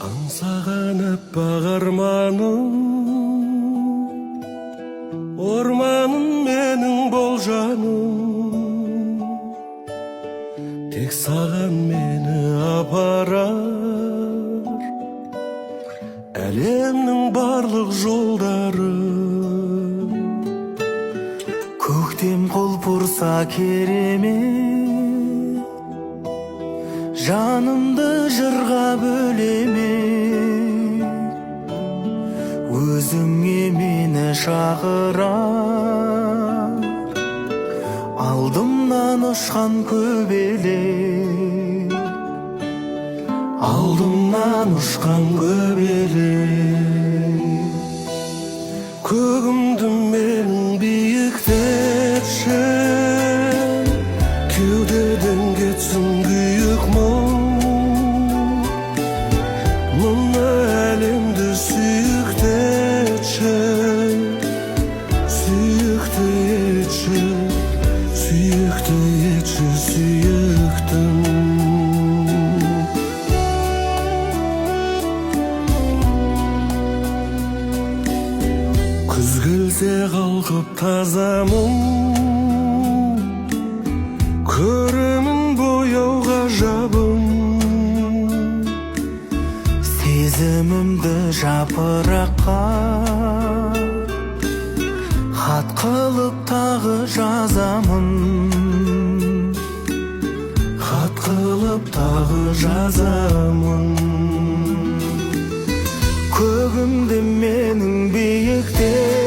Аңсаған аппақ арманым, орманым менің, бол жаным. Тек саған мені апарар әлемнің барлық жолдары. Көктем құлпырса керемет, жанымды жырға бөлеме. Өзіңе мені шақырар алдымнан ұшқан көбелек, Алдымнан ұшқан көбелек. Көгімді менің биіктетші, кеудеден кетсін күйік мұң. Мына әлемді сүйіктетші, сүйікті етші, сүйікті етші, сүйіктім. Күз келсе қалқып тазамын, көремін бояу ғажабын. Сезімімді жапыраққа хат қылып тағы жазамын. Хат қылып тағы жазамын. Көгімді менің биіктетші.